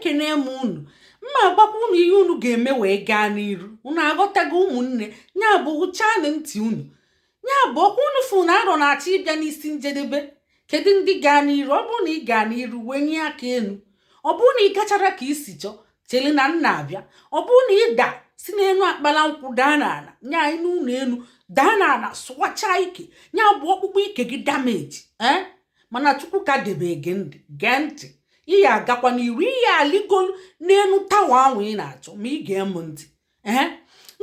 Ekene m unu. Mma agwakwa unu ihe unu ga-eme wee gaa n'iru. Unu aghọtago, ụmụnne? Ya bụ, hụchanụ ntị unu. Ya bụ, ọkwa unu fụ na arọ na-achọ ịbịa n'isi njedebe. Kedu ndị gaa n'iru? Ọ bụrụ na ị gaa n'iru, wenye aka elu. Ọ bụrụ na ị gachara ka isi chọọ, chele na nna abịa. Ọ bụrụ na ị daa si n'elu akpala nkwụ daa n'ala, nya n'ụlọ elu daa n'ala, sụwachaa ike, ya bụ ọkpụkpụ ike gị damage, ee, mana Chukwu ka debe gị ndụ, gee ntị, ị ya agakwa n'iru, ị ya aligolu n'elu tower ahụ ị na-achọ ma ị ga-emu ntị. Ee,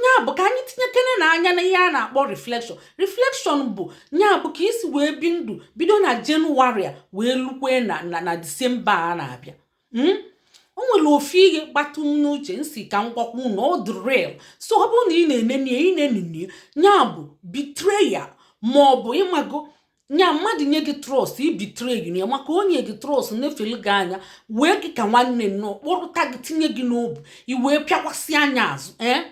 ya bụ ka anyị tinyekene n'anya na ihe a na-akpọ reflection. Reflection bụ ya bụ ka isi wee bi ndụ bido na Jenụwarị a wee lukwe na Disemba a na-abịa. O nwere ofu ihe gbatụ m n'uche nsi ka m gwakwa unu. Ọ dị real. So ọ bụrụ na ị na-enene ị na-enene ya bụ betrayal, ma ọ bụ ịmago nya mmadụ nye gị trust, i betray gị ya, maka onye gị trust nefelu gị anya, wee gị ka nwanne nnọọ, kpọrụta gị, tinye gị n'obi, i wee pịakwasị anya azụ. Ee,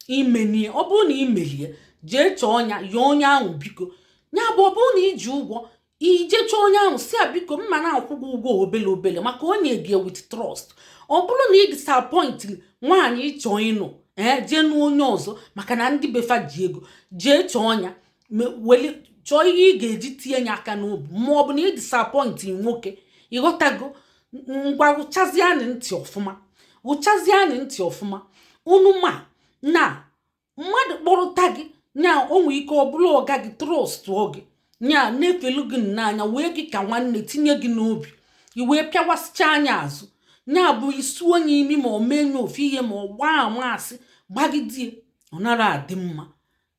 imenie, ọ bụrụ na imelie, jee chọọ ọnya ya onye ahụ, biko. Ya bụ, ọ bụrụ na iji ụgwọ, ije chọọ onye ahụ, si a, biko, mma na-akwụ gị ụgwọ obele obele, maka onye gị with trust. Ọ bụrụ na ị disappoint nwaanyị ịchọ ịnụ, ee, jee nụ onye ọzọ maka na ndị befa ji ego, jee chọọ ọnya, weli chọọ ihe ị ga-eji tinye ya aka n'obi, ma ọ bụ na ị disappoint nwoke. Ịghọtago? Ngwa, rụchazianị ntị ọfụma, rụchazianị ntị ọfụma. Unu ma na mmadụ kpọrụta gị, nya o nwee ike ọ bụla ọga gị, trustụọ gị, nya na-efelu gị n'anya, wee gị ka nwanne, tinye gị n'obi, i wee pịawasịcha anya azụ, nya bụ isu onye imi, ma ọ mee nye ofu ihe, ma ọ gbaa amasị gbagidie, ọ nara adị mma.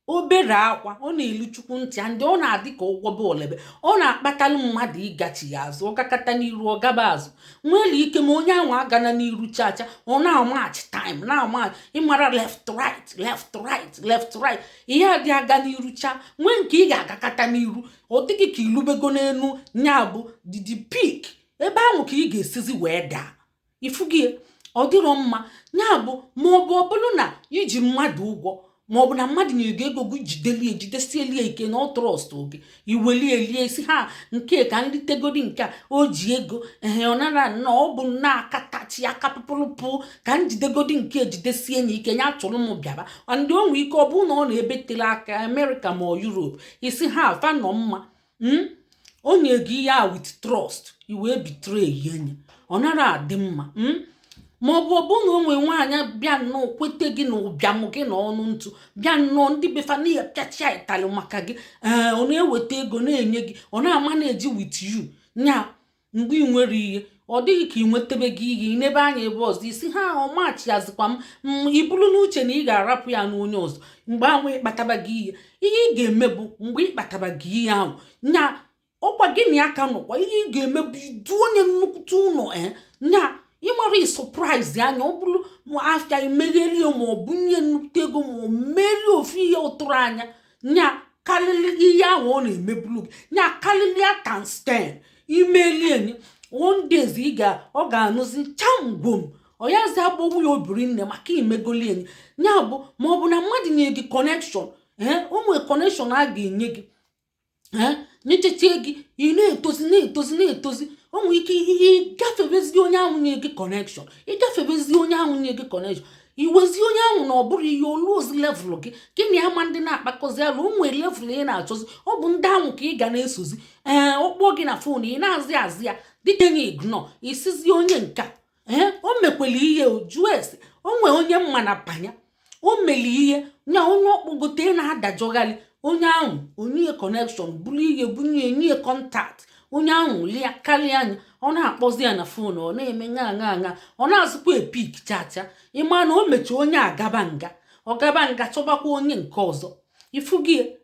Obere akwa ọ na-elu Chukwu ntị ya, ndị ọ na-adị ka ụgwọ bọọlụ ebe ọ na-akpatalụ mmadụ ịgachi ya azụ, ọ gakata n'iru, ọ gaba azụ. Nwere ike ma onye ahụ agana n'iru chacha, ọ na-amatch time, na-amatch, ịmara, left, right, left, right, left, right, ihe adị aga n'iru cha. Nwee nke ị ga-agakata n'iru, ọ dịghị ka ilubego n'elu, nya bụ didi peak, ebe ahụ ka ị ga-esizi wee daa. Ifugie, ọ dịrọ mma. Ya bụ, ma ọ bụ ọ bụrụ na iji mmadụ ụgwọ, ma ọ bụ na mmadụ nyere gị ego, gị jidelie, jidesielie ike na ọ trust gị, iwelie lie, si ha nke ka nritegodi, nke a o ji ego, ehe, ọ nara nnọọ, ọ bụ nnọọ akatachi aka pụpụrụpụ, ka njidegodi nke jidesie ya ike, ya chụrụ m bịaba. Ndị o nwee ike ọ bụrụ na ọ na-ebetere aka Amerịka ma ọ Europe, isi ha afa nọ mma, o nye gị ihe a with trust, i wee betray ya enyi, ọ nara adị mma. Ma ọ bụ ọ bụrụ na o nwee nwaanyị bịa nnọọ kwete gị na ụbịam gị na ọnụ ntụ, bịa nnọọ ndị befa na pịachia ịtalị maka gị, ee, ọ na-eweta ego na-enye gị, ọ na-ama na-eji with you, nya mgbe ị nwere ihe, ọ dịghị ka ị nwetebe gị ihe, ị n'ebe anya ebe ọzọ, isi ha ọmachiazikwa m, ị bụrụ n'uche na ị ga-arapụ ya n'onye ọzọ. Mgbe ahụ ịkpataba gị ihe, ihe ị ga-eme bụ, mgbe ịkpataba gị ihe ahụ, nya ọkwa gị na ya ka nọkwa, ihe ị ga-eme bụ idu onye nnukwute ụlọ, ee, nya ịmara, surprise anya, ọ bụrụ afịa imeghelie, ma ọ bụ nye nnukwute ego, ma ọ merie ofu ihe ụtụrụ anya, nya karịrị ihe ahụ ọ na-emebulu gị, nya karịrị ya times 10, imelie nye, one days ị ga ọ ga-anụzi chamgwom, ọ yazi agbọgbu ya obiri nne maka imegoli enyi. Ya bụ, ma ọ bụ na mmadụ nye gị connection, ee, o nwere connection a ga-enye gị, ee, nyechechie gị, ị na-etozi, na-etozi, na-etozi, o nwere ike ịgafebezi onye ahụ nye gị connection, ịgafebezi onye ahụ nye gị connection, iwezi onye ahụ na ọ bụrụ ihe olu ozi level gị, gị na ama ndị na-akpakọzi alụ. O nwere level ị na-achọzi, ọ bụ ndị ahụ ka ị ga na-esozi. Ee, ọ kpọọ gị na phone, ị na-azị azị ya dịka enye ignore, isizi onye nka. Ee, o mekwere ihe o jụọ ese. O nwee onye mma na panya, o meli ihe nya, onye ọkpọgote na-adajọgharị onye ahụ, onye connection bụrụ ihe bunye nye contact, onye ahụ lia karịa anya, ọ na-akpọzi ya na phone, ọ na-eme ṅa ṅa ṅa, ọ na-azụkwa epick chacha. Ịma na o mechaa, onye agaba nga, ọ gaba nga, chọbakwa onye nke ọzọ. Ifugie,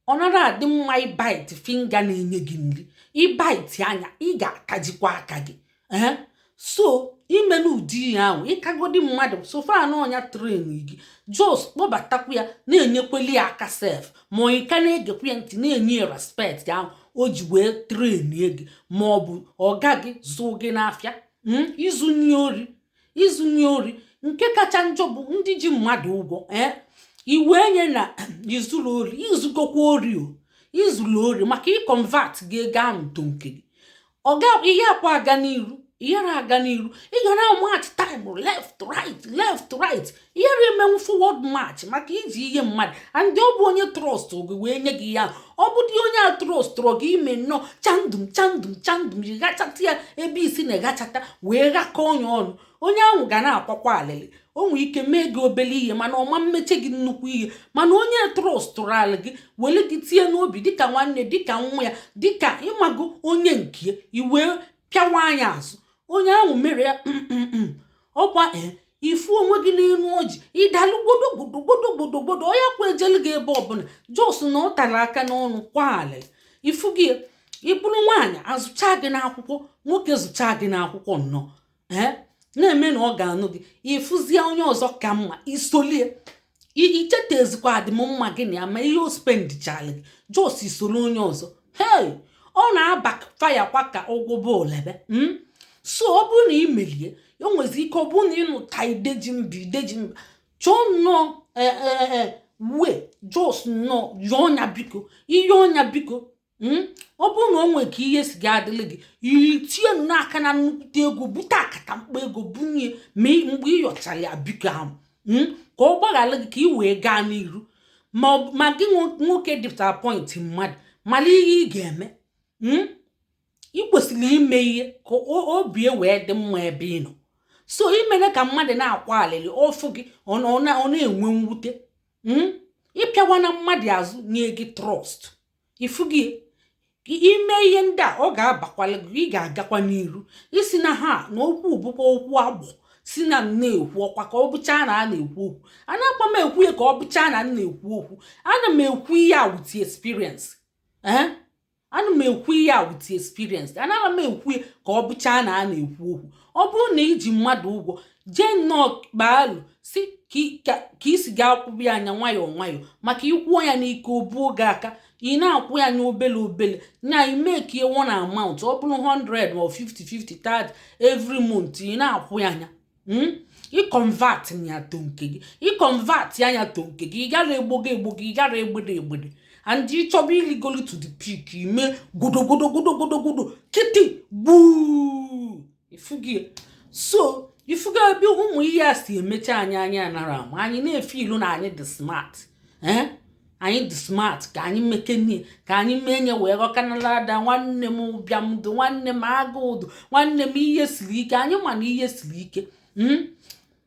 ọ nara adị mma ịbite finger na-enye gị nri. Ịbite anya, ị ga-akajikwa aka gị. Ee, so ime n'ụdị ihe ahụ, ịkagodi mmadụ sofa na ọnya train gị, just kpọbatakwa ya, na-enyekweli ya aka sef, ma ọ ka na-egekwa ya ntị, na-enye ya respect ahụ o ji wee trenie gị, ma ọ bụ ọga gị zụ gị n'afịa. Izunye ori, izunye ori nke kacha njọ bụ ndị ji mmadụ ụgwọ. Ee, iwe nye na izuru ori, izugokwa ori, o izuru ori maka ịconvert gị ego ahụ to nke gị, ọ ga ihe akwa aga n'iru. Ịghara aga n'iru. Ị ga na-march time left, right, left, right. Ịghara emenwu forward march maka iji ihe mmadụ. And ọ bụ onye trust gị wee nye gị ya. Ọ bụ dị onye a trustụrụ gị ime nnọọ chandum chandum chandum, ghachata ya ebe isi na-eghachata wee ghakọ onye ọnụ. Onye ahụ ga na-akwakwa alịlị. O nwee ike mee gị obele ihe, mana ọma mmeche gị nnukwu ihe. Mana onye trustụrụ alị gị were gị tinye n'obi dịka nwanne, dịka nwa ya, dịka ịmago onye nke iwee pịawa anya azụ, onye ahụ mere ya ọkwa. Ee, ifu onwe gị n'elu ọjị, ịdalụ gbodo gbodo gbodo gbodo gbodo. Onye kwa ejelu gị ebe ọbụla just na ọ tara aka n'ọnụ kwa alịlị. Ifu gị, ịbụrụ nwaanyị, azụcha gị n'akwụkwọ, nwoke zụcha gị n'akwụkwọ nnọọ, ee, na-eme na ọ ga-anụ gị, ịfụzie onye ọzọ ka mma, isolie. Icheta ezikwa adịmma gị na ya, ma ihe o spendichala gị, just isoro onye ọzọ. Hey, ọ na-aba faya kwa ka ụgwọ bọọlụ ebe. So ọ bụrụ na ị melie, o nwezi ike ọ bụrụ na ịnụta ideji mba, ideji mba, chọọ nnọọ ee wee just nnọọ yọọ ọnya biko, ihe ọnya biko. Ọ bụrụ na o nwee ka ihe si ga-adịrị gị, itinye n'aka na nnukwute ego, bute akata mkpa ego bunye ma mgbe ị yọchara ya biko ahụ, ka ọ gbaghara gị ka ị wee gaa n'iru. Ma gị nwoke disappoint mmadụ, mara ihe ị ga-eme. Ị kwesịrị ime ihe ka obi wee dị mma ebe ị nọ. So imere ka mmadụ na-akwa alịlị ọfụ gị, ọ na-enwe mwute. Ịpịawa na mmadụ azụ nye gị trust. Ifu gị, ime ihe ndị a, ọ ga-abakwala gị, ị ga-agakwa n'iru. Isi na ha na okwu bụkwa okwu agbọ si na m na-ekwu ọkwa ka ọ bụchaa na a na-ekwu okwu. A na-akpa m ekwu ya ka ọ bụchaa na m na-ekwu okwu. Ana m ekwu ihe a with experience. Ee, ana m ekwu ihe a with experience. Anaghị m ekwu ya ka ọ bụchaa na a na-ekwu okwu. Ọ bụrụ na iji mmadụ ụgwọ, jee nnọọ kpaalụ si ka isi ga-akwụbi anya nwayọọ nwayọọ, maka ịkwụọ ya n'ike obuo gị aka. Ị na-akwụ ya anya obele obele nya, ime ka one amount, ọ bụrụ 100 ma 50 50 30 every month, ị na-akwụ ya anya. Ịconvert ya to nke gị, ịconvert anya to nke gị, ị gara egbogo egbogo, ị gara egbede egbede. And ịchọba iligolu to the peak, ime godo godo godo godo godo kịtị gbuu. Ifugi so ifugo ebe ụmụ ihe a si emecha anyị. Anya nara ama anyị na-efe ilu na anyị dị smart. Ee, anyị dị smart ka anyị mekenie, ka anyị mee nye wee ghọkanala ada. Nwanne m, ụbịam dụ nwanne m, agụụ dụ nwanne m, ihe siri ike. Anyị ma na ihe siri ike,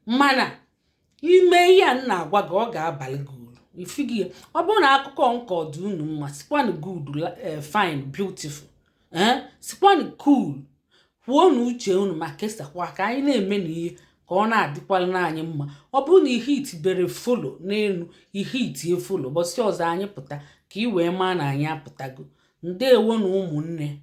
mana ime ihe a m na-agwa gị, ọ ga-abalị gị uru. Ifugi, ọ bụrụ na akụkọ nke ọ dị unu mma, sikwanụ good, fine, beautiful, ee, sikwanụ cool, kwuo na uche unu, ma kesakwa ka anyị na-eme na ihe ka ọ na-adịkwala anyị mma. Ọ bụrụ na ihe itibere follow n'elu ihe itie follow, ụbọchị ọzọ anyị pụta ka ị wee maa na anyị apụtago. Ndeewo na ụmụnne.